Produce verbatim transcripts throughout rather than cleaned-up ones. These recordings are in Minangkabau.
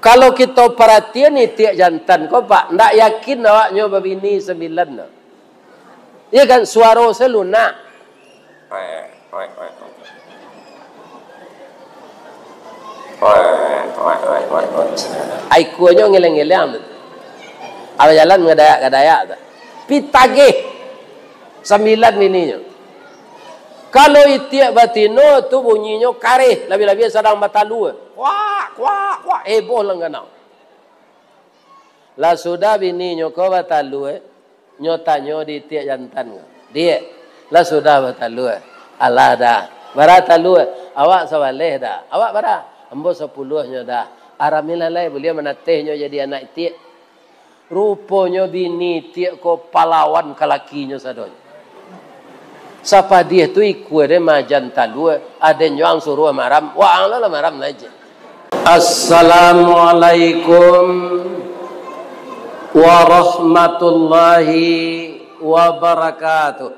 Kalau kito paratian itiak jantan ko, Pak, ndak yakin awaknyo babini sambilan tu. Iyo kan, suaro se lunak. Ikuanyo ngeleng-ngeleng tu. Alah jalan mangadayak-kadayak tu. Pitagih. Sambilan bininyo. Kalau itiak batino tu bunyinyo kareh, labiah-labiah sadang batalua. Kuak, kuak, kuak, heboh langganang. Lah sudah bininyo ko batalua, nyo tanyo di itiak jantan ko, "Diak, lah sudah batalua?" "Alah dah." "Bara talua?" "Awak sabaleh dah." "Awak bara?" "Ambo sapuluah nyo dah." "Aramilah lai, buliah manateh nyo jadi anak itiak." Ruponyo bini itiak ko palawan ka lakinyo sadonyo. Sapadiah tu ikua den maajan talua, aden jo ang suruah maram, waang lah maram sajo. Assalamualaikum warahmatullahi wabarakatuh.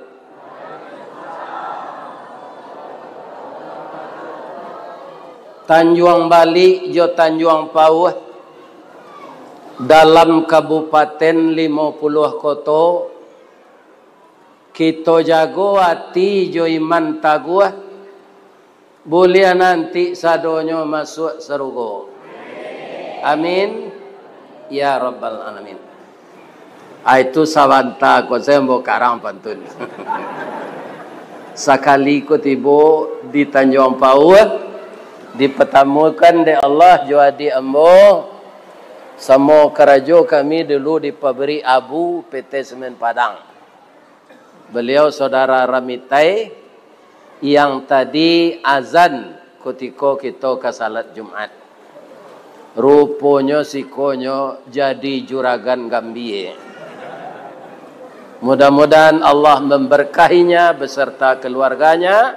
Tanjuang Balik jo Tanjuang Pauah dalam Kabupaten Limo Puluah Koto, kito jago ati jo iman taguah, buliah nanti sadonyo masuak sarugo. Amin, ya rabbal alamin. Ah, itu sabanta ko sajo ambo karang pantun. Sakali ko tibo di Tanjuang Pauah, dipatamukan dek Allah jo adiak ambo, samo karajo kami dulu di pabrik Abu, P T Semen Padang. Beliau Saudara Ramitai yang tadi azan kutiko kito ka salat Jumat. Ruponyo sikonyo jadi juragan gambia. Mudah-mudahan Allah memberkahinya beserta keluarganya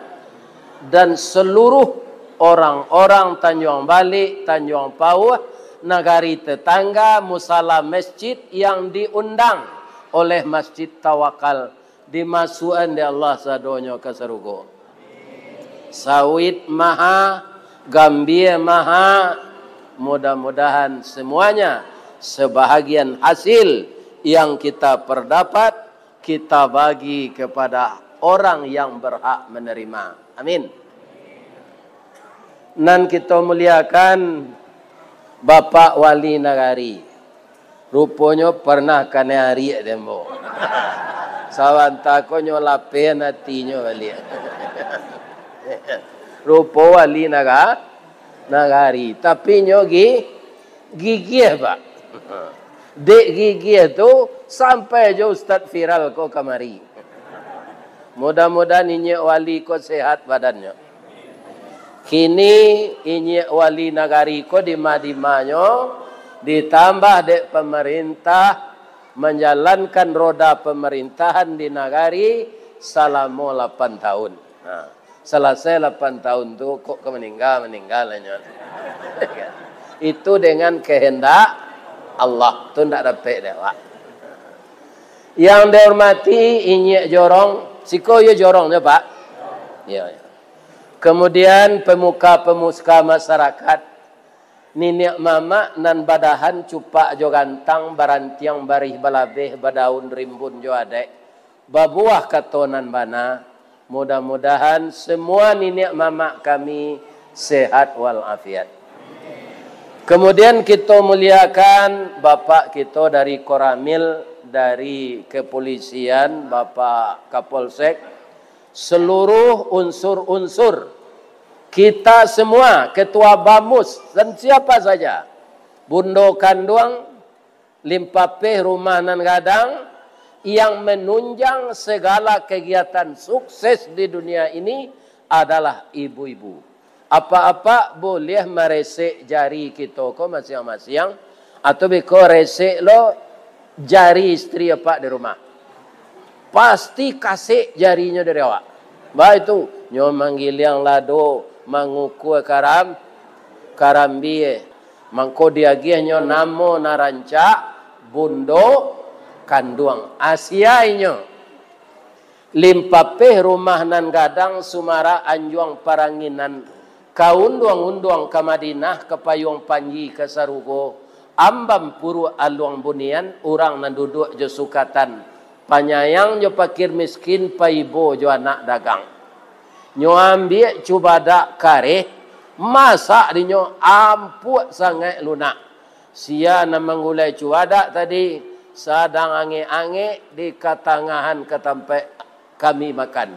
dan seluruh orang-orang Tanjuang Balik, Tanjuang Pauah, nagari tetangga, musala masjid yang diundang oleh Masjid Tawakal, dimasuakan dek Allah sadonyo ka sarugo. Sawit maha, gambia maha, mudah-mudahan semuanya sebahagian hasil yang kita perdapat, kita bagi kepada orang yang berhak menerima. Amin. Nan kito muliakan Bapak Wali Nagari. Ruponyo pernah kanai ariak dek ambo. Sabanta ko nyo lapeh atinyo baliak. Rupo Wali Naga-, Nagari, tapi nyo gi-, gigiah, Pak. Dek gigiah tu, sampai jo Ustaz Viral ko kamari. Mudah-mudahan inyiak wali ko sehat badannyo. Kini inyiak wali nagari ko dima-dimanyo ditambah dek pamarintah manjalankan roda pamarintahan di nagari salamo lapan tahun. Nah, salasai lapan tahun tu, kok ka maningga, maningga lah nyo. Itu dengan kehendak Allah, tu ndak dapek dek awak. Yang dihormati inyiak jorong, siko iyo jorong nyo, Pak? Iyo, iyo. Kemudian pemuka-pemuka masyarakat, niniak mamak nan badahan cupak jo gantang, barantiang barih balabeh, badaun rimbun jo adaik, babuah kato nan bana, mudah-mudahan semua niniak mamak kami sehat walafiat. Kemudian kito muliakan Bapak kito dari Koramil, dari Kepolisian, Bapak Kapolsek, seluruh unsur-unsur, kita semua, Ketua Bamus, dan siapa saja, Bundo Kanduang, Limpapeh Rumah Nan Gadang, yang menunjang segala kegiatan sukses di dunia ini adalah ibu-ibu. Apak-apak buliah maresek jari kito ko masiang-masiang, atau beko resek lo jari istri apak di rumah. Pasti kasek jarinyo dari awak. Baitu, nyo manggiliang lado, mangukua karam-, karambia. Mangko diagiahnyo namo nan rancak, Bundo Kanduang. Asia inyo. Limpapeh Rumah Nan Gadang, Sumarak Anjuang Paranginan, Taunduang-unduang ka Madinah, ka payuang panji ka sarugo, ambam puruak aluang bunian, urang nan duduak jo sukatan, panyayang jo pakir miskin, paibo jo anak dagang. Nyo ambiak cubadak kareh, masak dinyo ampuak sangaik lunak. Sia nan manggulai cubadak tadi, sadang angek-angek di katangahan ka tampaik kami makan.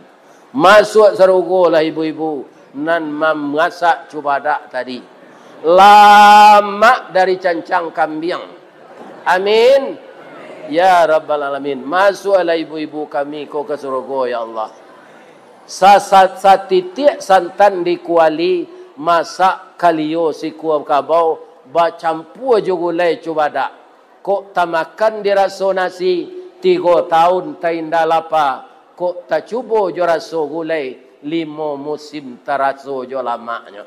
Masuak sarugo lah ibu-ibu nan mamasak cubadak tadi. Lamak dari cancang kambiang. Amin. Ya Rabbal Alamin. Masuaklah ibu-ibu kami ko ka sarugo, ya Allah. Sa-, sa-, satitiak santan di kuali, masak kalio sikua kabau, bacampua jo gulai cubadak. Kok tamakan diraso nasi, tigo taun tainda lapa. Kok tacubo jo raso gulai, limo musim taraso jo lamaknyo.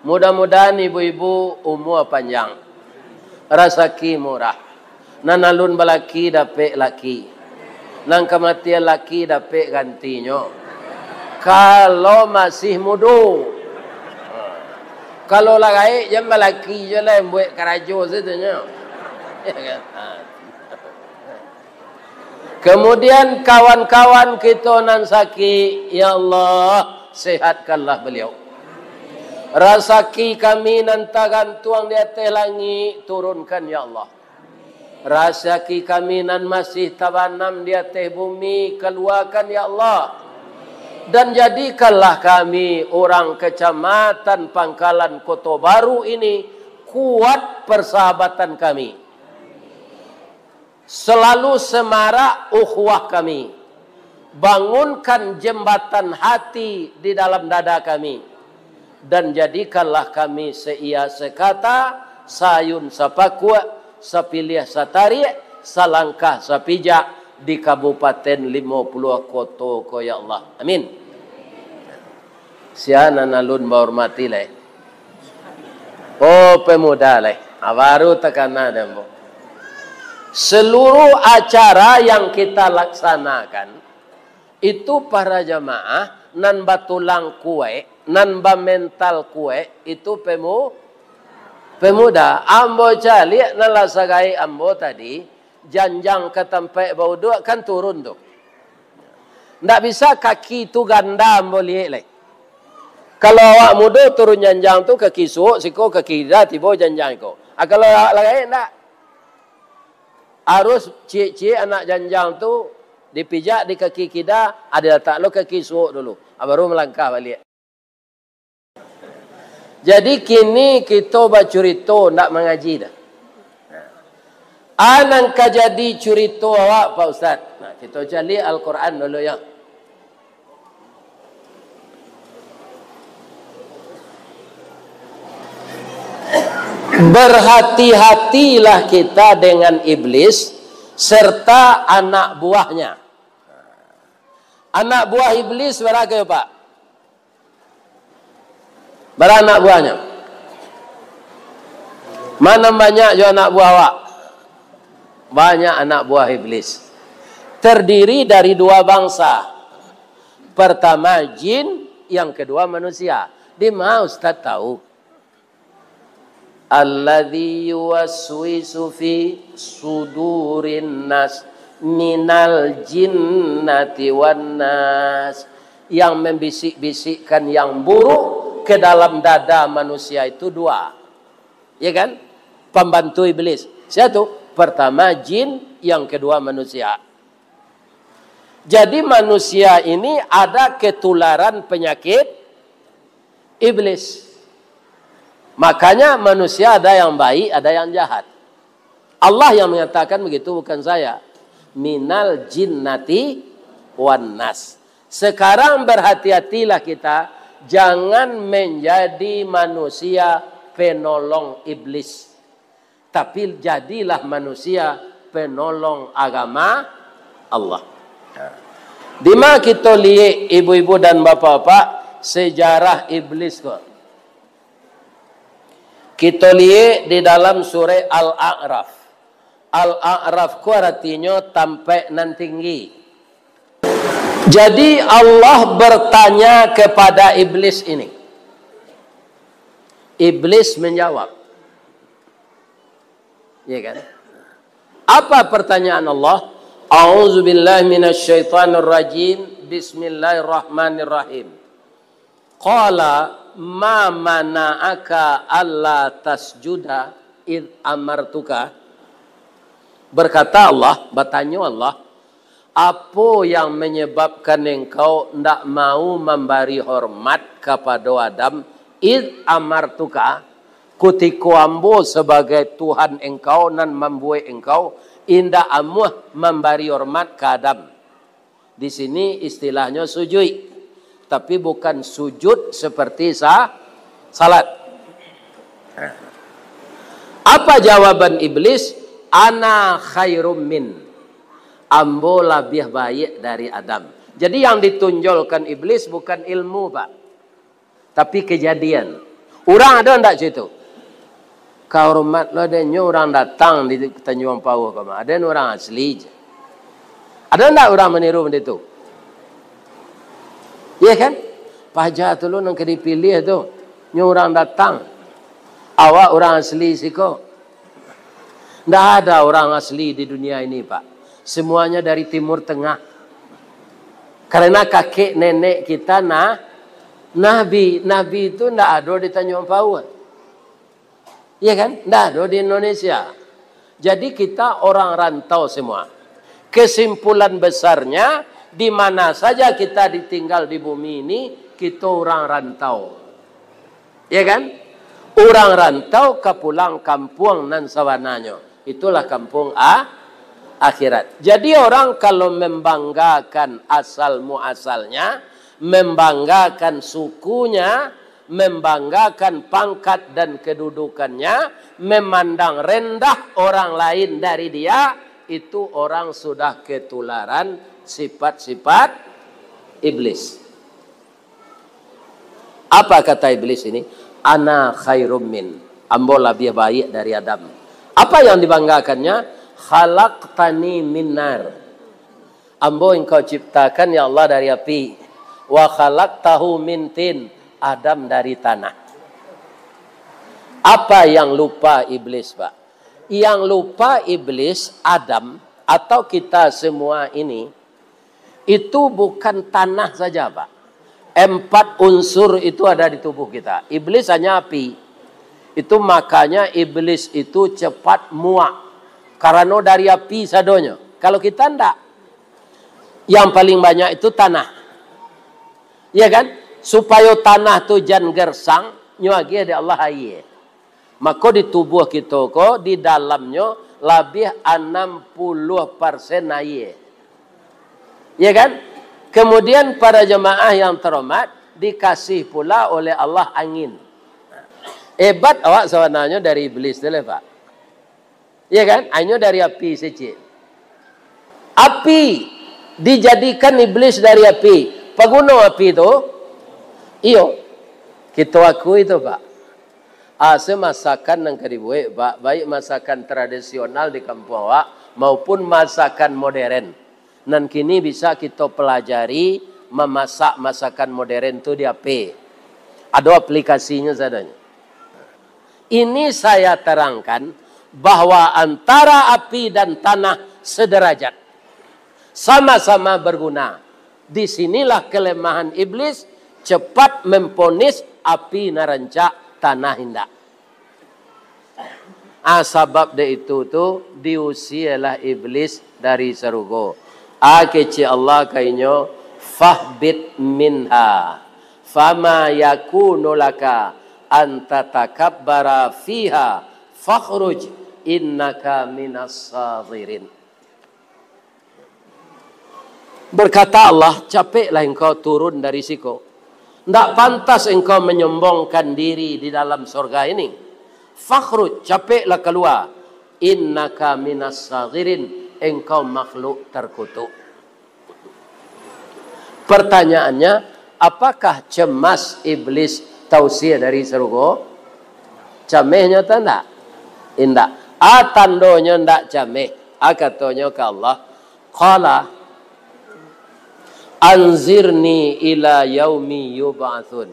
Mudah-mudahan ibu-ibu umua panjang, rasaki murah. Nan alun balaki dapek laki. Nan kamatian laki dapek gantinyo. Kalau masih mudo. Kalau lah gaek, jan balaki jo lah, buek karajo sajo nyo. Ya kan? Ha. Kemudian kawan-kawan kito nan sakik, ya Allah, sehatkanlah beliau. Rasaki kami nan tagantuang di ateh langik, turunkan, ya Allah. Rasaki kami nan masih tabanam di ateh bumi, kaluakan, ya Allah. Dan jadikanlah kami urang Kecamatan Pangkalan Koto Baru ini kuat persahabatan kami. Selalu semarak ukhuwah kami. Bangunkan jembatan hati di dalam dada kami. Dan jadikanlah kami saiya sakata, saayun sapakuak, sapiliah satariak, salangkah sapijak di Kabupaten Limo Puluah Koto ko, ya Allah. Amin. Sia nan alun bahormati lai. Oh, pemuda lai. Ah, baru takana deh, ambo. Seluruh acara yang kita laksanakan, itu para jamaah nan batulang kuaik, nan bamental kuaik, itu pemu-, pemuda. Ambo caliak nan lah sagaik ambo tadi, janjang ka tampaik bauduak kan turun tu. Ndak bisa kaki tu ganda ambo liek lai. Kalau awak mudo turun janjang tu, kaki suok siko, kaki kida tibo janjang iko. Ah, kalau awak lah gaek, ndak. Harus ciek-ciek anak janjang tu dipijak di kaki kida, ah, dilatak lo kaki suok dulu. Ah, baru malangkah baliak. Jadi, kini kito bacurito, ndak mangaji doh. Ah, nan ka jadi curito awak, Pak Ustaz? Nah, kito caliak Al-Quran dulu, yo. Berhati-hatilah kita dengan iblis serta anak buahnya. Anak buah iblis bara ko, Pak? Bara anak buahnyo? Ma nan banyak jo anak buah awak? Banyak anak buah iblis. Terdiri dari dua bangsa. Pertama jin, yang kedua manusia. Di ma Ustaz tahu? Alladzi yuwaswisu fi sudurin nas minal jinnati wan nas. Yang membisik-bisikkan yang buruk ke dalam dada manusia itu dua. Ya kan? Pembantu iblis. Sia tu? Pertama jin, yang kedua manusia. Jadi manusia ini ada ketularan penyakit iblis. Makanya manusia ada yang baik, ada yang jahat. Allah yang mengatakan begitu, bukan saya. Minal jinnati wan nas. Sekarang berhati-hatilah kita, jangan menjadi manusia penolong iblis. Tapi jadilah manusia penolong agama Allah. Di ma kito liek, ibu-ibu dan bapak-bapak, sejarah iblis ko? Kito liek di dalam surah Al-A'raf. Al-A'raf ko aratinyo tampaik nan tinggi. Jadi Allah bertanya kepada iblis ini, Iblis menjawab. Ya kan? Apa pertanyaan Allah? "A'udzubillahi minasyaitonirrajim. Bismillahirrahmanirrahim. Qala ma mana'aka alla tasjuda id amartuka?" Berkata Allah, batanyo Allah, "Apo yang manyababkan engkau ndak mau mambari hormat kapado Adam, id amartuka, kutiko ambo sabagai Tuhan engkau nan mambuwek engkau indak amuah mambari hormat ka Adam?" Di sini istilahnyo sujuik, tapi bukan sujud seperti sa-, salat. Apa jawaban iblis? "Ana khairum min." Ambo labiah baiak dari Adam. Jadi, yang ditonjolkan iblis bukan ilmu, Pak, tapi kejadian. Urang ado ndak cak itu? Kahormat lo, ado nyo urang datang di Tanjuang Pauah ko mah. Ado urang asli je. Ado ndak urang maniru macam itu? Iya kan? Paja tu lo nan ka dipiliah tu. Nyo urang datang. Awak urang asli siko. Ndak ada orang asli di dunia ini, Pak. Semuanya dari Timur Tengah. Karena kakek nenek kita na-, nabi. Nabi itu ndak ado di Tanjuang Pauah. Iya kan? Ndak ado di Indonesia. Jadi kita orang rantau semua. Kesimpulan besarnya, di mana saja kita ditinggal di bumi ini, kita orang rantau. Ya kan? Urang rantau ka pulang kampuang nan sabananyo. Itulah kampuang a-, akhirat. Jadi, orang kalau membanggakan asal muasalnya, membanggakan sukunya, membanggakan pangkat dan kedudukannya, memandang rendah orang lain dari dia, itu orang sudah ketularan sifat-sifat iblis. Apa kata iblis ini? "Ana khairum min." Ambo labiah baiak dari Adam. Apa yang dibanggakannya? "Khalaqtani min nar." Ambo engkau ciptakan, ya Allah, dari api. "Wa khalaqtahu min tin." Adam dari tanah. Apa yang lupa iblis, Pak? Yang lupa iblis, Adam, atau kita semua ini, itu bukan tanah saja, Pak. Empat unsur itu ada di tubuh kita. Iblis hanya api. Itu makanya iblis itu cepat muak. Karano dari api sadonyo. Kalau kita ndak. Yang paling banyak itu tanah. Ya kan? Supayo tanah tu jan gersang, nyo agiah dek Allah aia. Mako di tubuah kito ko, di dalamnyo labiah anam puluah persen aia. Ya kan? Kemudian para jemaah yang terhormat, dikasih pula oleh Allah angin. Hebat awak sabananyo dari iblis tu lah, Pak. Ya kan? Hanyo dari api sajo. Api dijadikan iblis dari api. Paguno api tu? Iyo. Kito akui tu, Pak. Asa masakan nan ka dibuek, Pak, baik masakan tradisional di kampuang awak maupun masakan modern. Nan kini bisa kito pelajari mamasak masakan modern tu di H P. Ado aplikasinyo sadonyo. Ini saya terangkan bahwa antara api dan tanah sederajat. Sama-sama berguna. Di sinilah kelemahan iblis, cepat memponis api nan rancak, tanah indak. Ah, sabab dek itu tu, diusialah iblis dari sarugo. Ah, kecek Allah ka inyo, "Fahbit minha, fama yakunu laka an tatakabbara fiha, fakhruj innaka minas sagirin." Berkata Allah, "Capeklah engkau turun dari siko. Ndak pantas engkau menyombongkan diri di dalam sorga ini. Fakhruj, capeklah kalua. Innaka minas sagirin, engkau makhluk terkutuk." Pertanyaannya, apakah cemas iblis tausia dari sarugo? Camehnyo atau ndak? Indak. A tandonyo ndak cameh. A katonyo ka Allah, "Qala anzirni ila yaumi yub'atsun."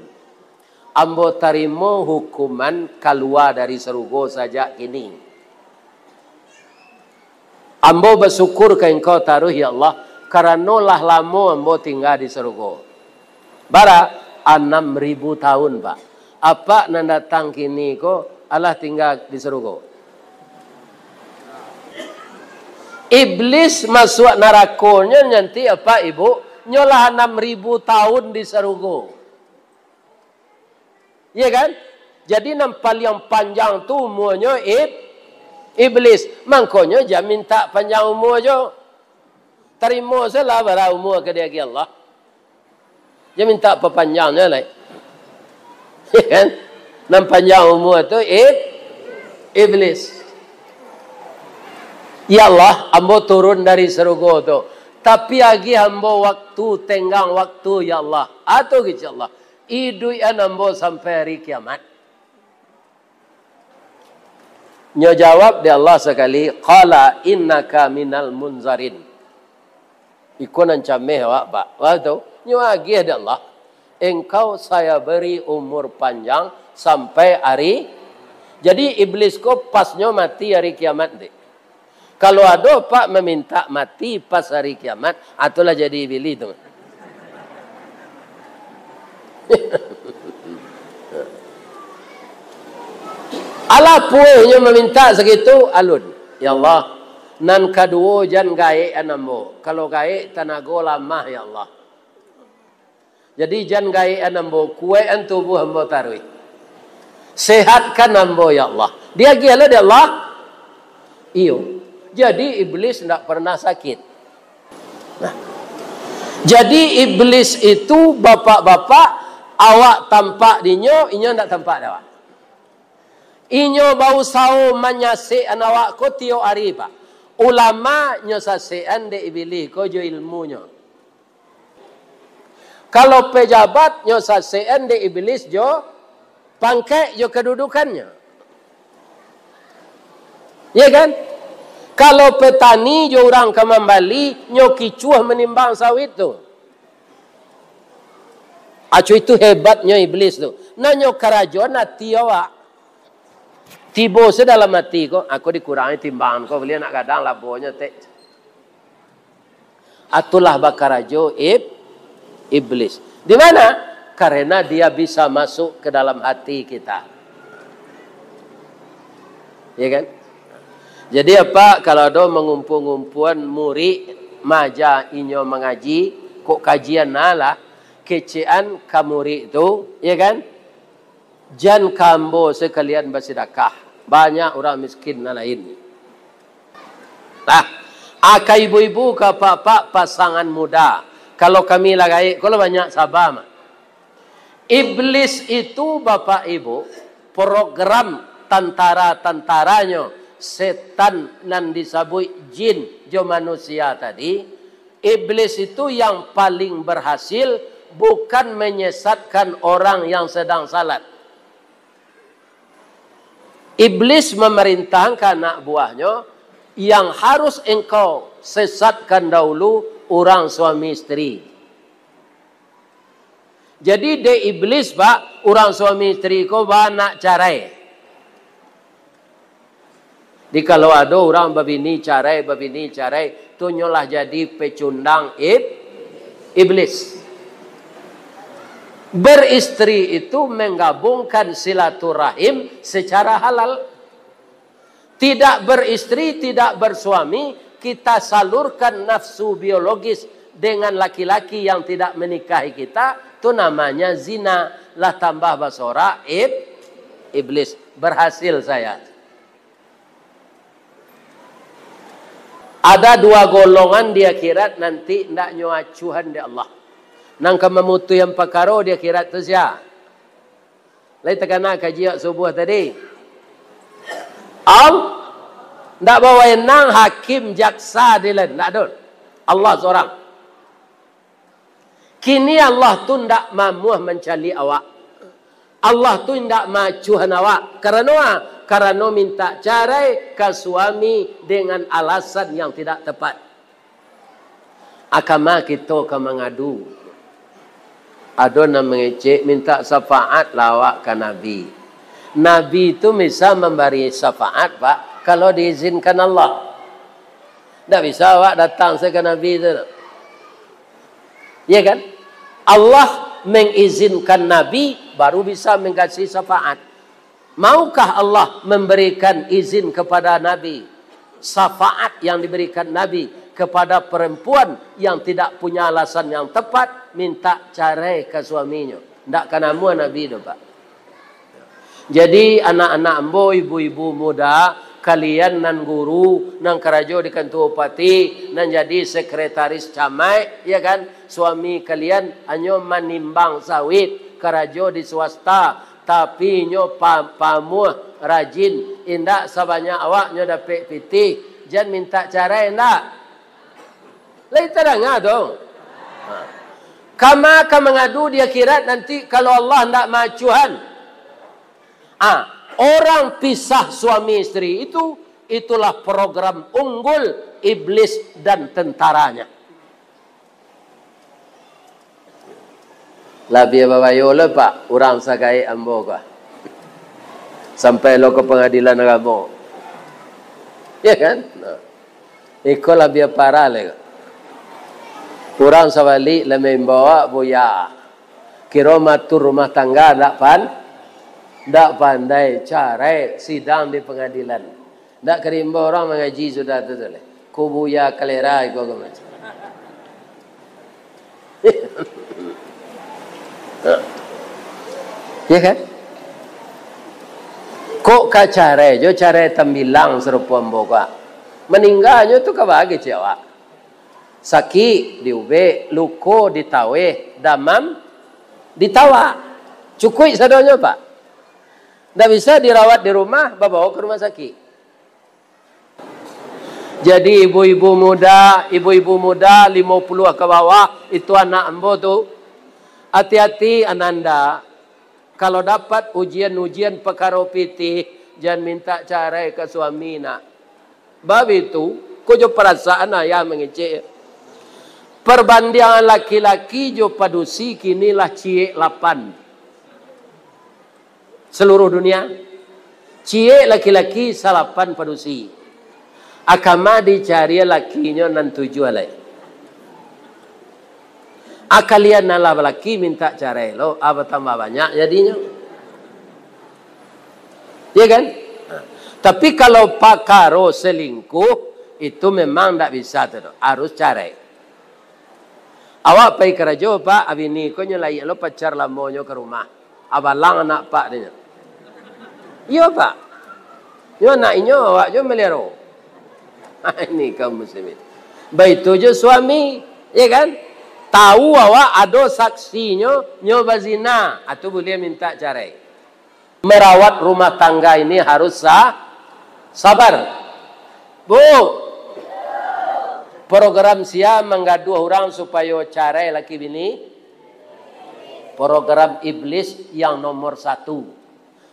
Ambo tarimo hukuman kalua dari sarugo sajak kini. Ambo basyukur ka Engkau taruih, ya Allah, karano lah lamo ambo tingga di sarugo. Bara? Anam ribu tahun, Pak. Apak nan datang kini ko alah tingga di sarugo. Iblis masuak narakonyo nanti, Apak Ibu, nyo lah anam ribu tahun di sarugo. Iya kan? Jadi, nan paliang panjang tu umuanyo ib-, iblis. Mangkonyo, jan mintak panjang umua jo. Tarimo sajolah bara umua ka diagiah Allah. Jan mintak papanjangnyo lai. Iya kan? Nan panjang umua tu ib-, iblis. Ya Allah, ambo turun dari sarugo tu. Tapi, agiah ambo waktu, tenggang waktu, ya Allah. Atu kecek Allah. Iduikan ambo sampai hari kiamat. Nyo jawab dek Allah sakali, "Qala innaka minal munzarin." Iko nan cameh awak, Pak. Wah tu, nyo agiah dek Allah. Engkau saya beri umur panjang sampai hari. Jadi, iblis ko pasnyo mati hari kiamat dek. Kalau ado, Pak, mamintak mati pas hari kiamat, ah, tu lah jadi iblis tu. Alah puehnyo mamintak sagitu, alun. Ya Allah, nan kaduo jan gaekan ambo. Kalau gaek, tanago lamah, ya Allah. Jadi, jan gaekan ambo, kuaikkan tubuah ambo taruih. Sehatkan ambo, ya Allah. Diagiah lo dek Allah? Iyo. Jadi, iblis ndak pernah sakit. Nah. Jadi, iblis itu, bapak-bapak, awak tampak dinyo, inyo ndak tampak dek awak. Inyo bausaho manyasekkan awak ko tiok ari, Pak. Ulama nyo sasekkan dek iblis ko jo ilmunyo. Kalau pejabat, nyo sasekkan dek iblis jo pangkek jo kadudukannyo. Ya kan? Kalau petani jo urang ka mambali, nyo kicuah manimbang sawit tu. Aco, itu hebatnyo iblis tu. Nah, nyo karajoan ati awak. Tibo se dalam ati ko, "Ako dikurangi timbangan ko, baliak nak gadang labonyo, tek." Atulah bakarajo ib-, iblis. Di mana? Karena dia bisa masuk ke dalam hati kita. Ya kan? Jadi, Apak, kalau ado mangumpu-ngumpuan murid, maja inyo mangaji, kok kajian nah lah, kecekan ka murid tu, ya kan? Jan ka ambo sakalian basidakah. Banyak urang miskin nan lain. Nah, ah, ka ibu-ibu, ka apak-apak, pasangan muda. Kalau kami lah gaek, kalau banyak saba mah. Iblis itu, Bapak Ibu, program tantara-tantaranyo, setan nan disabuik jin jo manusia tadi, Iblis itu yang paling berhasil, bukan menyesatkan orang yang sedang salat. Iblis memerintahkan anak buahnyo, yang harus engkau sesatkan dahulu urang suami isteri. Jadi, dek iblis, Pak, urang suami isteri ko baanak carai. Di kalau ado urang babini carai, babini carai, tu nyo lah jadi pecundang ib-, iblis. Beristeri itu menggabungkan silaturahim secara halal. Tidak beristeri, tidak bersuami, kita salurkan nafsu biologis dengan laki-laki yang tidak menikahi kita, tu namanya zina. Lah tambah basorak ib-, iblis. Berhasil saya. Ada dua golongan di akhirat nanti ndak nyo acuahan dek Allah. Nan ka mamutuihan pakaro di akhirat tu sia? Lai takana kaji awak subuah tadi? Am, ndak bawenang hakim, jaksa, adilan, ndak ado. Allah sorang. Kini Allah tu ndak mamuah mancaliak awak. Allah tu indak maacuahan awak. Karano a? Karano mintak carai ka suami dengan alasan yang tidak tepat. A kama kito ka mangadu? Ado nan mangecek, minta syafaat lah awak ka Nabi. Nabi tu bisa mambari syafaat, Pak, kalau diizinkan Allah. Ndak bisa awak datang sajo ka Nabi tu. Ya kan? Allah mengizinkan Nabi, baru bisa mangkasih syafaat. Maukah Allah memberikan izin kepada Nabi, syafaat yang diberikan Nabi kepada perempuan yang tidak punya alasan yang tepat, minta carai ka suaminyo? Ndak ka namuah Nabi tu, Pak. Jadi, anak-anak ambo, ibu-ibu muda, kalian nan guru, nan karajo di kantua bupati, nan jadi sekretaris camat, ya kan? Suami kalian hanyo manimbang sawit, karajo di swasta, tapi nyo pa-, pamuah, rajin, indak sabanyak awak nyo dapek pitih, jan minta carai, ndak? Lai tadanga tu? Ha. Kama ka mangadu di akhirat nanti, kalau Allah ndak maacuahan? Ah, orang pisah suami isteri itu, itulah program unggul iblis dan tentaranya. Labiah babayo lo, Pak, urang sagaek ambo ko. Sampai lo ka pangadilan agamo. Ya kan? Nah. Iko labiah parah lai ko. Urang sabalik lah maimbau awak, Buya. Kiro maatur rumah tangga ndak pan-, ndak pandai, carai, sidang di pangadilan. Ndak ka diimbau urang mangaji sudah tu, tu lai. Ko Buya kalera iko ko macam. Ya kan? Kok ka carai jo, carai tambilang sarupo ambo ko. Maningganyo tu ka baa kecek awak. Sakik diubek, luko ditaweh, damam ditawak. Cukuik sadonyo, Pak. Ndak bisa dirawat di rumah, babawo ka rumah sakik. Jadi, ibu-ibu muda, ibu-ibu muda limo puluah ka bawah, itu anak ambo tu, ati-ati ananda, kalau dapat ujian-ujian pakaro pitih, jan minta carai ka suami, nak. Bab itu, ko jo parasaan ayah mangecek. Parbandiangan laki-laki jo padusi kini lah ciek lapan. Saluruh dunia. Ciek laki-laki, salapan padusi. Akama dicari lakinyo nan tujuah lai. Akalian nan lah balaki minta carai lo, ah, batambah banyak jadinyo. Ya kan? Tapi kalau pakaro selingkuh, itu memang ndak bisa tu, harus carai. Awak pai karajo, Pak, abini ko nyo lai lo pacar lamonyo ka rumah. Abalang anak Pak, dinyo. Iyo, Pak. Nyo anak inyo, awak jo maliaro. Ini kaum muslimin. Baitu jo suami, ya kan? Tahu awak ado saksinyo, nyo bazina, atau buliah minta carai. Merawat rumah tangga ini harus sa-, sabar. Bu, program sia manggaduah urang supayo carai laki bini? Program iblis yang nomor satu.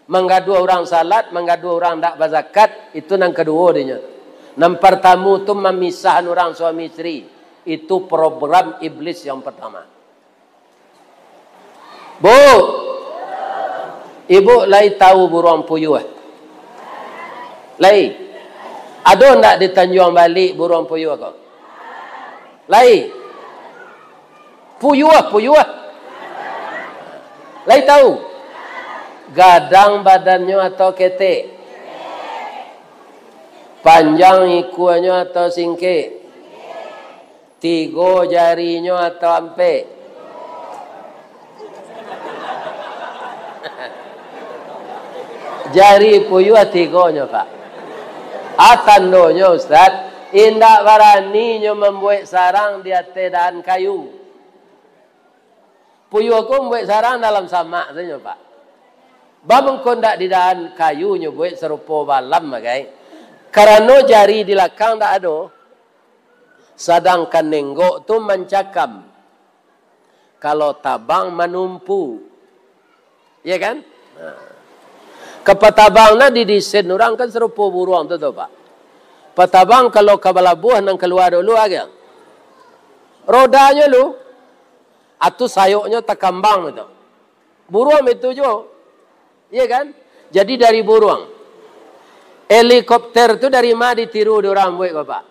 Manggaduah urang salat, manggaduah urang ndak bazakat, itu nan kaduo dinyo. Nan partamu tu mamisahan urang suami isteri. Itu program iblis yang pertama. Bu, ibu lai tahu buruang puyuah? Lai. Ado ndak di Tanjuang Balik buruang puyuah ko? Lai. Puyuah, puyuah. Lai tahu? Gadang badannyo atau ketek? Panjang ikuanyo atau singkek? Tigo jarinyo atau ampek? Jari puyuah tigonyo, Pak. Ah, tandonyo, Ustaz, indak barani nyo mambuek sarang di ateh dahan kayu. Puyuah ko mambuek sarang dalam samak sajo, Pak. Baa mangko ndak di dahan kayu nyo buek sarupo balam bagai? Karano jari di lakang ndak ado. Sadangkan nenggok tu mancakam. Kalau tabang manumpu. Ya kan? Nah. Kapa tabang nah didesain urang kan sarupo buruang tu, tu, Pak. Patabang kalau ka balabuah nan kalua dulu aja. Rodanyo lu. Atau sayoknyo takambang tu. Buruang itu juo. Iya kan? Jadi dari buruang. Helikopter tu dari ma ditiru di urang buek ko, Pak?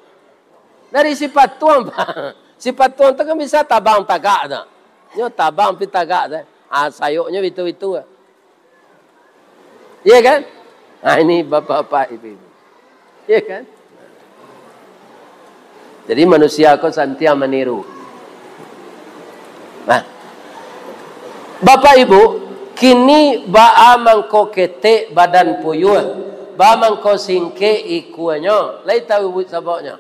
Dari si patuang, Pak. Si patuang tu kan bisa tabang tagak tu. Nyo tabang pi tagak tu. Ah, sayoknyo bitu-bitu. Iya kan? Nah, ini bapak-bapak, ibu-ibu. Iya kan? Jadi manusia ko santiang maniru. Nah, Bapak Ibu, kini baa mangko ketek badan puyuah, baa mangko singkek ikuanyo. Lai tahu ibu sababnyo?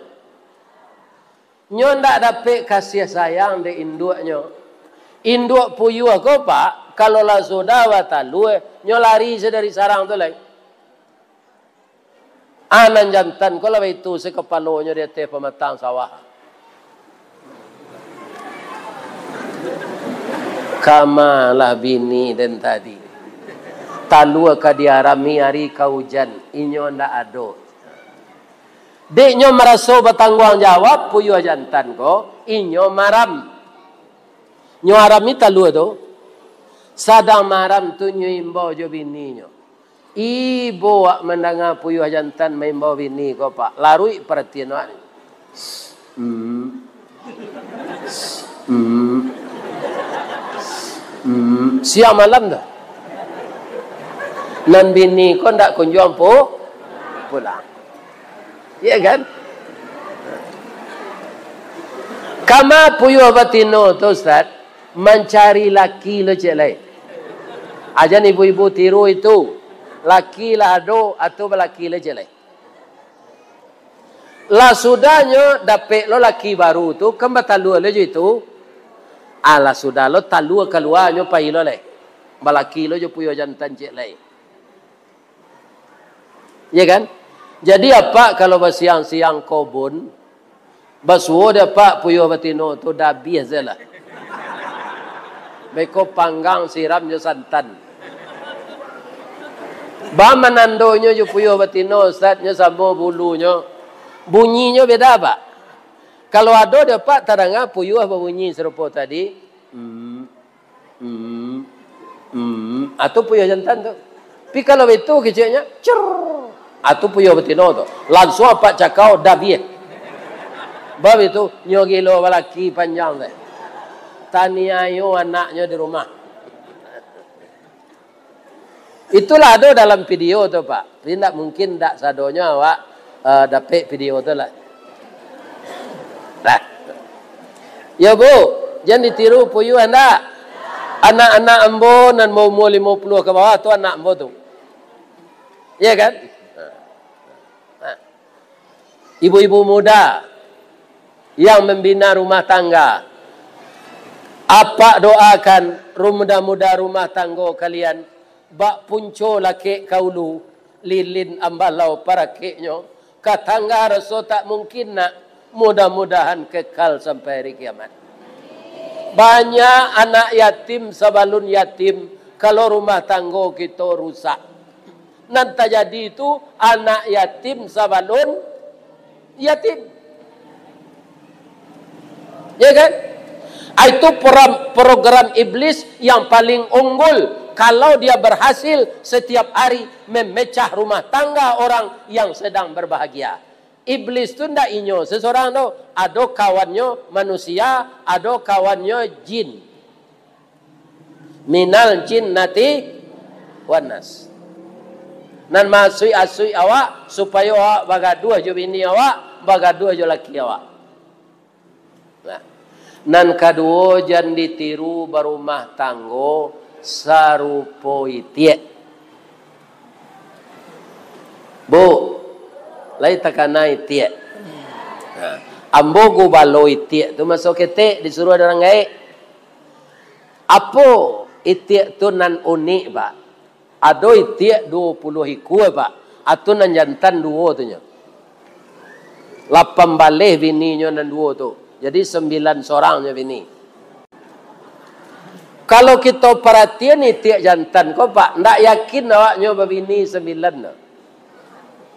Nyo ndak dapek kasih sayang dek induaknyo. Induak puyuah ko, Pak, kalau lah sudah batalua, nyo lari se dari sarang tu lai. Ah, nan jantan ko lah baitu se kapalonyo di ateh pamatang sawah. Kama lah bini den tadi. Talua ka diarami ari ka ujan, inyo ndak ado. Dek nyo maraso batangguang jawab, puyuah jantan ko, inyo maaram. Nyo arami talua tu, sadang maaram tu nyo imbau jo bininyo. Ibo wak mandanga puyuah jantan maimbau bini ko, Pak. Laruik paratian wak ni. Hmm. Hmm. Hmm. Siang malam tu. Nan bini ko ndak kunjuang pu-, pulang. Iya kan? Kama puyuah batino tu, Ustaz, mancari laki lo ciek lai. Ajan ibu-ibu tiru itu. Laki lah ado, atau balaki lo ciek lai. Lah sudahnyo dapek lo laki baru tu, kan batalua lo jo itu. Ah, lah sudah lo talua kalua, nyo pai lo lai. Balaki lo jo puyuah jantan ciek lai. Iya kan? Jadi apak kalau basiang-siang kobun, basuo dek apak puyuah batino tu, dah abih se lah. Beko panggang siram jo santan. Ba manandonyo jo puyuah batino, Ustaz, nyo samo bulunyo. Bunyinyo beda, Pak. Kalau ado dek apak tadanga puyuah babunyi sarupo tadi, hmm, Hmm. Hmm. Atu puyuah jantan tu. Tapi kalau baitu keceknyo, cer. Atu puyuah batino tu. Langsuang apak cakau, dah abih. Bab itu, nyo gilo balaki panjang tu. Taniayo anaknyo di rumah. Itulah ado dalam video tu, Pak. Jadi, ndak mungkin ndak sadonyo awak, eh, dapek video tu lah. Nah. Yo, Bu, jan ditiru puyuah ndak? Anak-anak ambo nan baumua limo puluah ka bawah tu anak ambo tu. Iya kan? Nah. Ibu-ibu muda yang membina rumah tangga, apak doakan, ru-, mudah-mudahan rumah tanggo kalian bak punco lakek ka ulu, lilin ambalau parakeknyo, ka tangga raso tak mungkin nak, mudah-mudahan kekal sampai hari kiamat. Banyak anak yatim sabalun yatim, kalau rumah tanggo kito rusak. Nan tajadi tu, anak yatim sabalun yatim. Ya kan? Ah, itu peram-, program iblis yang paling unggul. Kalau dia berhasil setiap hari memecah rumah tangga orang yang sedang berbahagia. Iblis tu ndak inyo sesorang tu. Ado kawannyo manusia, ado kawannyo jin. Minal jinnati wan nas. Nan maasuik-asuik awak, supayo awak bagaduah jo bini awak, bagaduah jo laki awak. Nah. Nan kaduo, jan ditiru barumah tanggo sarupo itiak. Bu, lai takana itiak. Nah, ambo gubalo itiak tu maso ketek disuruah urang gaek. Apo itiak tu nan unik, Pak? Ado itiak duo puluah ikua, Pak. Atu nan jantan duo tu nyo. Lapan baleh bininyo nan duo tu. Jadi, sambilan sorang nyo bini. Kalau kito paratian itiak jantan ko, Pak, ndak yakin awaknyo babini sambilan tu.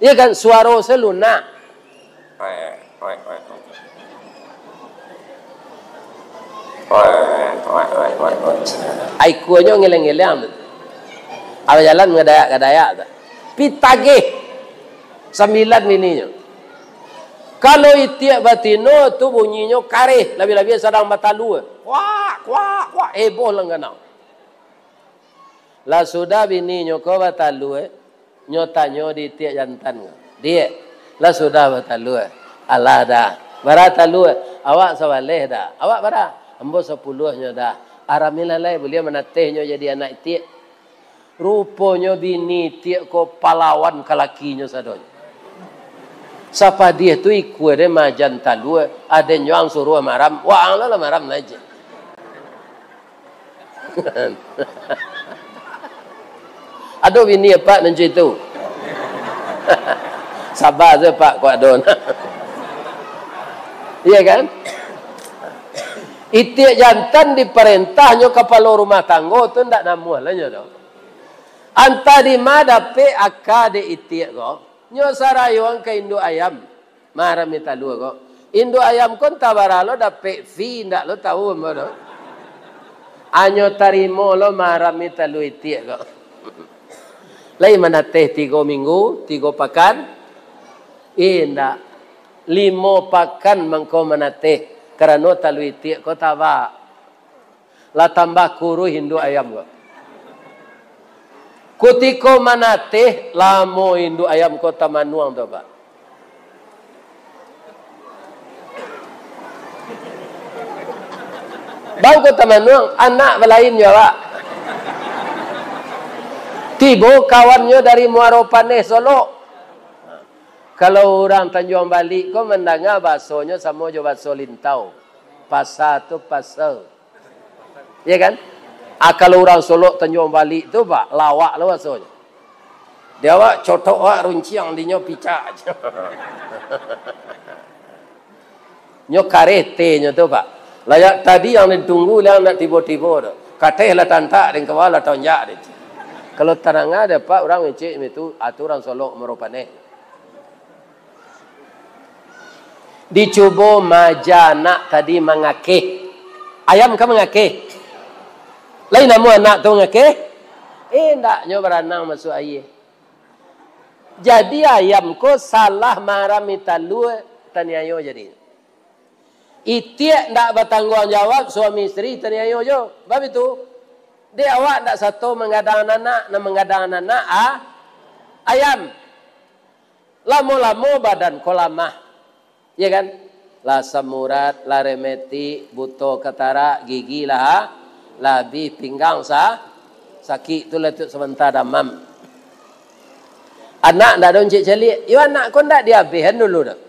Iya kan, suaro se lunak. Ai kuanyo ngeleng-ngeleng tu. Abah jalan ngadayak-ngadayak tu. Pi tagih. Sambilan bininyo. Kalau itiak batino tu bunyinyo kareh, labiah-labiah sadang batalua. Kuak, kuak, kuak, heboh langganang. Lah sudah bininyo ko batalua, nyo tanyo di itiak jantan ko, "Diak, lah sudah batalua?" "Alah dah." "Bara talua?" "Awak sabaleh dah." "Awak bara?" "Ambo sapuluahnyo dah." "Aramilah lai, buliah manateh nyo jadi anak itiak." Ruponyo bini itiak ko palawan ka lakinyo sadonyo. Sapadiah tu ikua den maajan talua, aden jo ang suruah maram, waang lah, lah maram lai je. Ado bini apak nan cak itu? Saba se, Pak, kok ado. Iya kan? Itiak jantan diparentanyo kapalo rumah tanggo tu ndak namuah lah nyo tu. Antah di ma dapek aka dek itiak ko, nyo sarayoan ka induak ayam. Marami talua ko. Induak ayam ko antah bara lo dapek fee, indak lo tahu ambo tu. Anyo tarimo lo marami talua itiak ko. Lai manateh tigo minggu, tigo pakan? Indak. Limo pakan mangko manateh, karano talua itiak ko tabak. Lah tambah kuruih induak ayam ko. Kutiko manateh, lamo induak ayam ko tamanuang tu, Pak. Bang ko tamanuang, anak balain jo awak. Tibo kawannyo dari Muaro Paneh, Solok. Kalau urang Tanjuang Balik ko mandanga basonyo samo jo baso Lintau. Pasa tu pasa. Iya kan? Ah, kalau urang Solok Tanjuang Balik tu, Pak, lawak lo rasonyo. Di awak cotok awak runciang, dinyo picak. Nyo kareh tehnyo tu, Pak. Layak tadi yang ditunggu, yang nak tibo-tibo tu. Kateh lah tantak, deng kawa lah tonjak deh. Kalau tadanga dek Apak urang ngecek macam tu, ah, tu urang Solok Muaro Paneh. Dicubo maaja anak tadi mangakeh. Ayam ka mangakeh? Lai namuah anak tu mangakeh? Indak, nyo baranang masuak aia. Jadi ayam ko salah marami talua, taniayo jadi. Itiak ndak batangguang jawab, suami isteri taniayo jo. Bab itu, dek awak ndak sato manggadang anak, nan manggadang anak, ah, ayam. Lamo-lamo badan ko lamah, ya kan? Lah asam urat, lah rematik, buto katarak, gigi lah, lah abih pinggang sa-, sakik tu lah tu samanta damam. Anak ndak ado encik caliak, yo anak ko ndak diabihan dulu dah.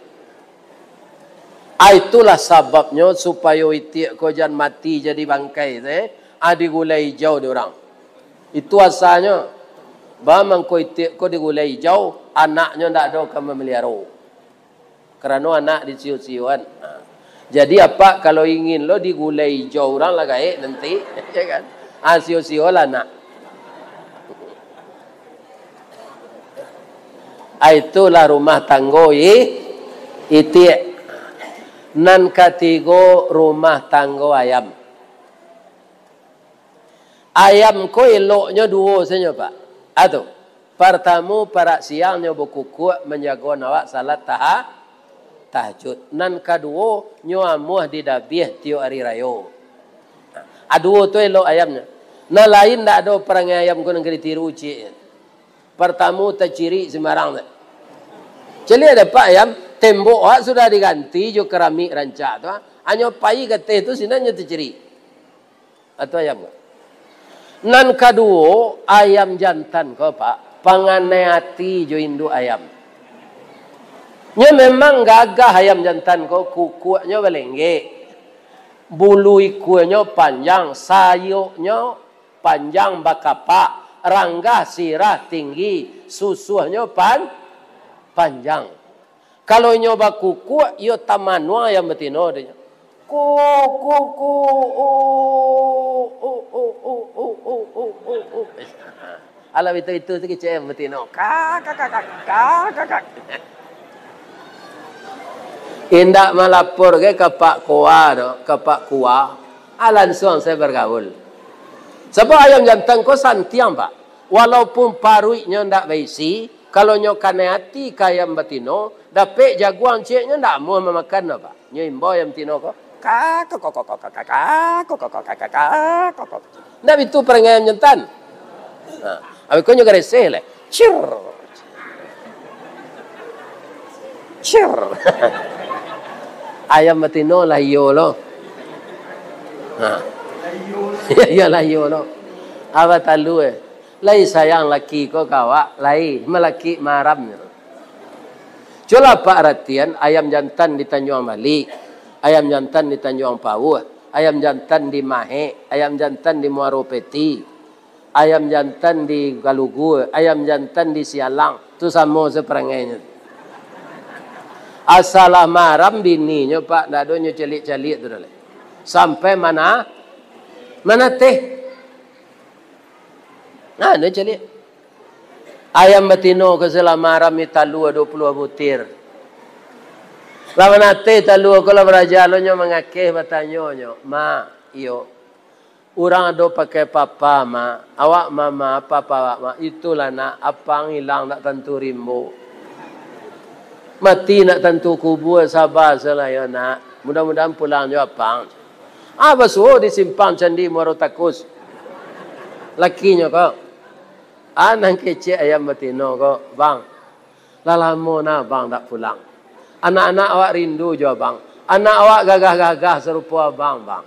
Ah, itulah sababnyo supayo itiak ko jan mati jadi bangkai, eh, ah, digulai ijau di urang. Itu asanyo. Ba mangko itiak ko digulai ijau, anaknyo ndak ado ka mamaliharo. Karano anak disio-sioan. Ha. Jadi, Apak kalau ingin lo digulai ijau urang lah gaek nanti, ya kan? Ah, sio-siolah anak. Ah, itulah rumah tanggo i-, itiak. Nan katigo, rumah tanggo ayam. Ayam ko eloknyo duo sajo, Pak. Atu, partamo, parak siang nyo bakukuak manjago awak salat taha-, tahajud. Nan kaduo, nyo amuah didabiah tiok ari rayo. Ah, duo tu elok ayamnyo. Nan lain ndak ado parangai ayam ko nan ka ditiru ciek. Partamo tacirik sumbarang tu. Caliak dek Apak ayam, tembok awak sudah diganti jo keramik rancak tu, ah. Hanyo pai ka ateh tu, sinan nyo tacirik. Atau ayam ko. Nan kaduo, ayam jantan ko, Pak, panganai ati jo induak ayam. Nyo memang gagah ayam jantan ko, kukuaknyo balenggek, bulu ikuanyo panjang, sayoknyo panjang bakapak, ranggah sirah tinggi, susuahnyo pan-, panjang. Kalau inyo bakukuak, iyo tamanuang ayam batino, katonyo. Ku, ku, ku, u, u. Alah, itu, itu tu kecek ayam batino. Ka, ka, ka, ka, ka, ka, ka. Indak malapor ge ka Pak Kua do, ka Pak Kua. Ah, lansuang sajo bagaul. Sabab ayam jantan ko santiang, Pak. Walaupun paruiknyo ndak baisi, kalau nyo kanai ati ka ayam batino, dapek jaguang cieknyo ndak amuah mamakan doh, Pak. Nyo imbau ayam batino ko, ka, ko, ko, ko, ko, ka, ka, ka, ko, ko, ko, ka, ka, ka, ko, ko. Ndak bitu parangai ayam jantan. Nah, abih ko nyo gareseh lai. Cir. Cir. Ayam batino lah iyo lo. Ha. Iyo lah iyo lo. Abah talua, eh. Lai sayang laki ko ka awak, lai malaki maram nyo. Cubolah Apak aratian, ayam jantan di Tanjuang Balik, ayam jantan di Tanjuang Pauh, ayam jantan di Mahek, ayam jantan di Muaro Peti, ayam jantan di Galugu, ayam jantan di Sialang, tu samo saparangainyo. Asa lah maram bininyo, Pak, ndak ado nyo caliak-caliak tu doh lai. Sampai mana, manateh. Nah, ado caliak. Ayam batino ko salah maram ni talua duo puluah butir. Lah manateh talua ko lah baraja lo nyo mangakeh batanyo nyo, "Mak, iyo. Urang ado pakai papa, Mak. Awak mama, papa awak, Mak. Itulah, Nak, apang ilang ndak tantu rimbo. Mati ndak tantu kubua, saba salah yo, Nak. Mudah-mudahan pulang jo apang." Ah, basuo di simpang Candi Muaro Takus. Lakinyo ko, ah, nan kecek ayam batino ko, "Bang, lah lamo nah abang dak pulang. Anak-anak awak rindu jo abang. Anak awak gagah-gagah sarupo abang, Bang.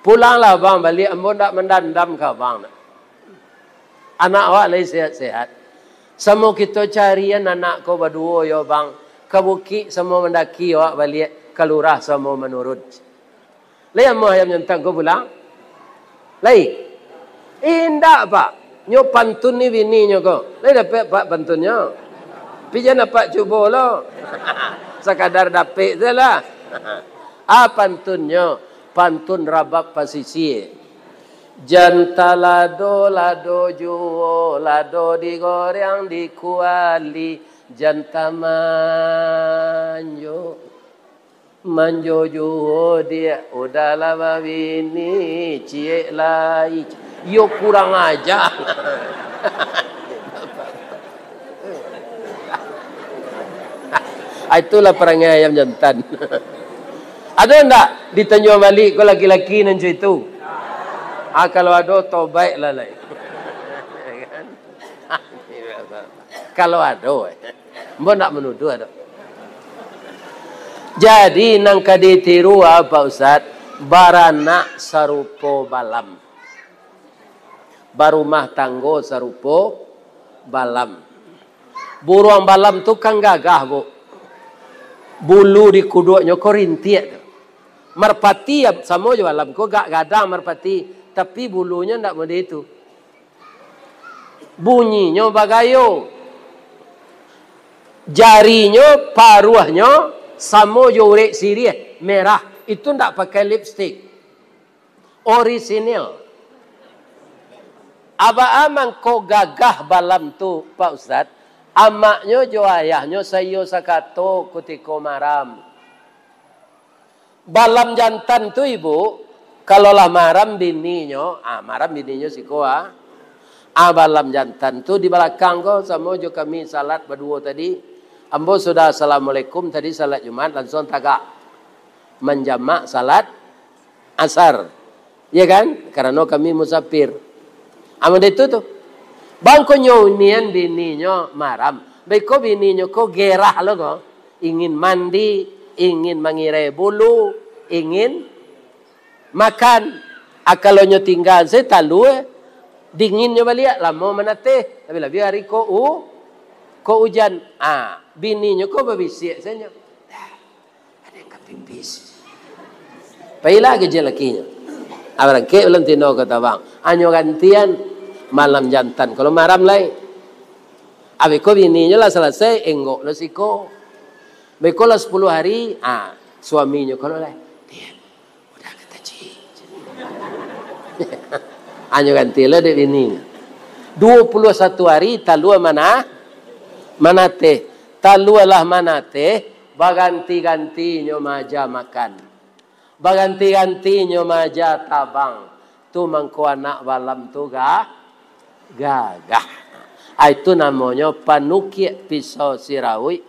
Pulanglah abang baliak, ambo ndak mandandam ka abang nak. Anak awak lai sehat-sehat. Samo kito carian anak ko baduo yo, Bang. Ka bukik samo mandaki awak baliak, ka lurah samo manurun." Lai amuah ayam jantan ko pulang? Lai? Indak, Pak. Nyo pantun ni bininyo ko. Lai dapek, Pak, pantunnyo? Pi jan Apak cubo lo. Sakadar dapek tu lah. Ah, pantunnyo, pantun Rabab Pasisia. Jan talado, lado juo, lado digoreng di kuali, jan tamanjo. Manjo juo diak, udah lah babini, ciek lai. Yo kurang aja. Ah, itulah parangai ayam jantan. Ado ndak di Tanjuang Balik ko laki-laki nan cak itu? Ah, kalau ado, tobaiklah lai. Kalau ado, eh. Ambo ndak manuduah doh. Jadi, nan ka ditiru, ah, Pak Ustaz, baranak sarupo balam. Barumah tanggo sarupo balam. Buruang balam tu kan gagah, Bu. Bulu di kuduaknyo ko rintiak tu. Marpati, ya, samo jo balam ko, gak gadang marpati, tapi bulunyo ndak model itu. Bunyinyo bagayo. Jarinyo, paruahnyo samo jo urek siriah, merah. Itu ndak pakai lipstik. Orisinil. Abaa mangko gagah balam tu, Pak Ustaz? Amaknyo jo ayahnyo saiyo sakato kutiko maram. Balam jantan tu, Ibu, kalau lah maram bininyo, ah, maram bininyo siko, ah. Ah, balam jantan tu di balakang ko, samo jo kami salat baduo tadi. Ambo sudah assalamualaikum tadi, salat Jumat, lansuang tagak manjamak salat Asar. Ya kan? Karano kami musafir. Amun itu tu. Bang ko nyo unian bininyo maram. Beko bininyo ko gerah lo ko. Ingin mandi, ingin mangirai bulu, ingin makan. Ah, kalau nyo tingga se talua, dinginnyo baliak, lamo manateh. Labiah-labiah ari ko u-, ko ujan. Ah, bininyo ko babisiak sajo. Ado nan ka pipis. Pailah ka jo lakinyo. Ah, barangkek balam tino ka tabang. Anyo gantian malam jantan. Kalau maram lai. Abih ko bininyo lah salasai, enggok lo siko. Beko lah sapuluah hari, ah, suaminyo kalau lai. Dian, udah ka taji. Anyo ganti lo dek bini. Duo puluah satu hari, talua mana? Manateh. Talua lah manateh, baganti-gantinyo maaja makan. Baganti-gantinyo maja tabang, tu mangko anak balam tu ga-, gagah. Ai, itu namonyo panukiak pisau sirauik,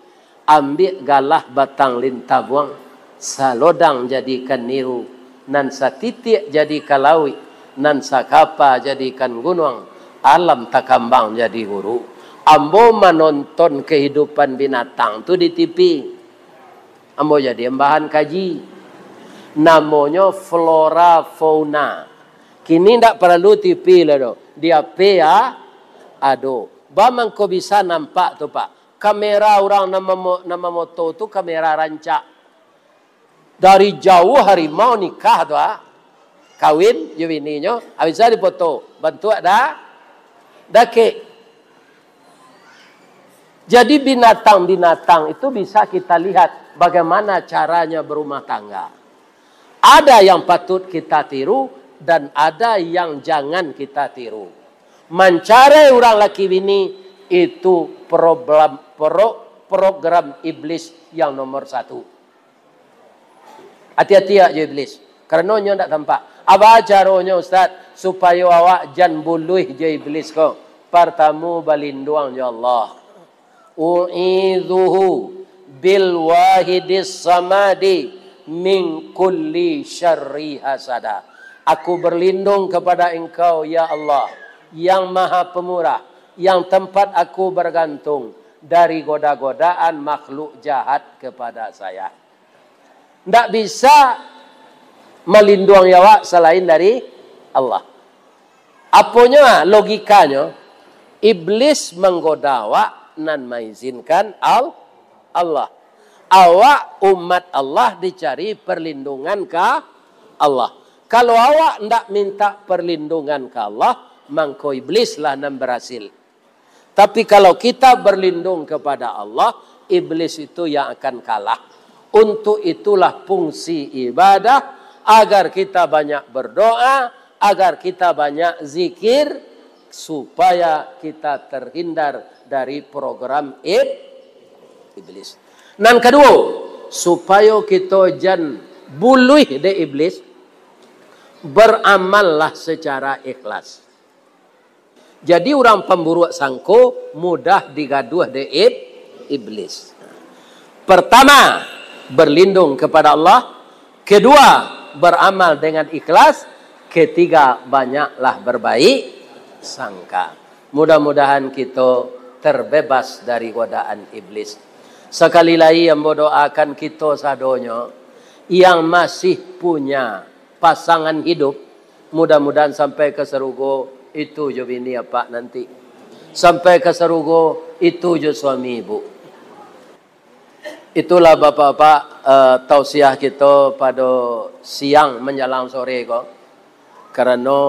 ambiak galah batang lintabuang, salodang jadikan niru, nan satitiak jadikan lauik, nan sakapa jadikan gunuang, alam takambang jadi guru. Ambo manonton kahidupan binatang tu di T V. Ambo jadi bahan kaji. Namonyo flora fauna. Kini ndak paralu T V lah doh. Di H P ya ado. Ba mangko bisa nampak tu, Pak. Kamera urang nan mamo-, nan mamoto tu kamera rancak. Dari jauah harimau nikah tu, ah. Kawin jo bininyo, ah, bisa dipoto. Bantuak da-, dakek. Jadi, binatang-binatang itu bisa kita lihat bagaimana caranya berumah tangga. Ada yang patut kita tiru dan ada yang jangan kita tiru. Mancarai urang laki bini itu problem, pro-, program iblis yang nomor satu. Ati-ati awak jo iblis, karano nyo ndak tampak. Apo caronyo, Ustaz, supayo awak jan buluih jo iblis ko? Partamo, balinduang jo Allah. U'idzuhu bil wahidis samadi min kulli syarri hasada. Aku berlindung kepada Engkau, ya Allah, yang Maha Pemurah, yang tempat aku bergantung dari goda-godaan makhluk jahat kepada saya. Ndak bisa malinduangi awak salain dari Allah. Aponyo, ah, logikanyo, iblis manggoda awak nan maizinkan Al-, Allah. Awak umat Allah dicari perlindungan ka Allah. Kalau awak ndak minta perlindungan ka Allah, mangko iblislah nan berhasil. Tapi kalau kita berlindung kepada Allah, iblis itu yang akan kalah. Untuk itulah fungsi ibadah, agar kita banyak berdoa, agar kita banyak zikir, supaya kita terhindar dari program ib-, iblis. Nan kaduo, supayo kito jan buluih dek iblis, beramallah secara ikhlas. Jadi, urang pamburuak sangko mudah digaduah dek ib-, iblis. Pertama, berlindung kepada Allah. Kedua, beramal dengan ikhlas. Ketiga, banyaklah berbaik sangka. Mudah-mudahan kito terbebas dari godaan iblis. Sakali lai, ambo doakan kito sadonyo yang masih punya pasangan hidup, mudah-mudahan sampai ka sarugo itu jo bini apak nanti. Sampai ka sarugo itu jo suami ibu. Itulah, Bapak-bapak, eh, tausiah kito pado siang manjalang sore ko. Karano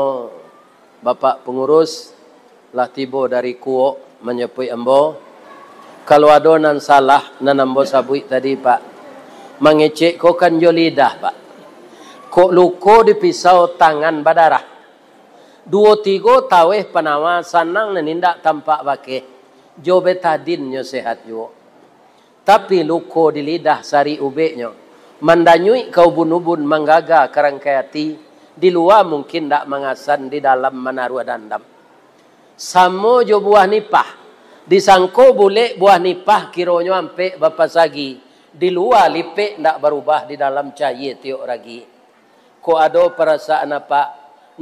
Bapak pangurus lah tibo dari Kuok manjapuik ambo. Kalau ado nan salah, nan ambo sabuik tadi, Pak, mangecek ko kan jo lidah, Pak. Kok luko di pisau tangan badarah. Duo tigo taweh panawa sanang nan indak tampak bakeh. Jo betadin nyo sehat juo. Tapi luko di lidah sarik ubeknyo, mandanyuik ka ubun-ubun, manggaga ka rangkai ati, di lua mungkin ndak mangasan, di dalam manaruah dandam. Samo jo buah nipah, disangko bulek buah nipah, kironyo ampek bapasagi, di lua lipek ndak barubah, di dalam cayie tiok ragi. Kok ado parasaan apak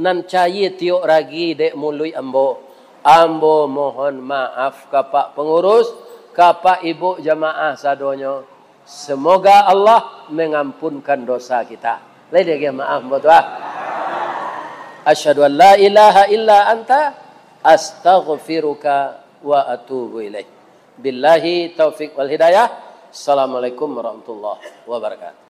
nan cayie tiok ragi dek muluik ambo, ambo mohon maaf ka Pak Pangurus, ka Pak Ibuk jamaah sadonyo. Semoga Allah mengampunkan dosa kita. Lai diagiah maaf ambo tu, ah. Asyhadu an la ilaha illa anta, astaghfiruka wa atubu ilaik. Billahi taufik wal hidayah. Assalamualaikum warahmatullahi wabarakatuh.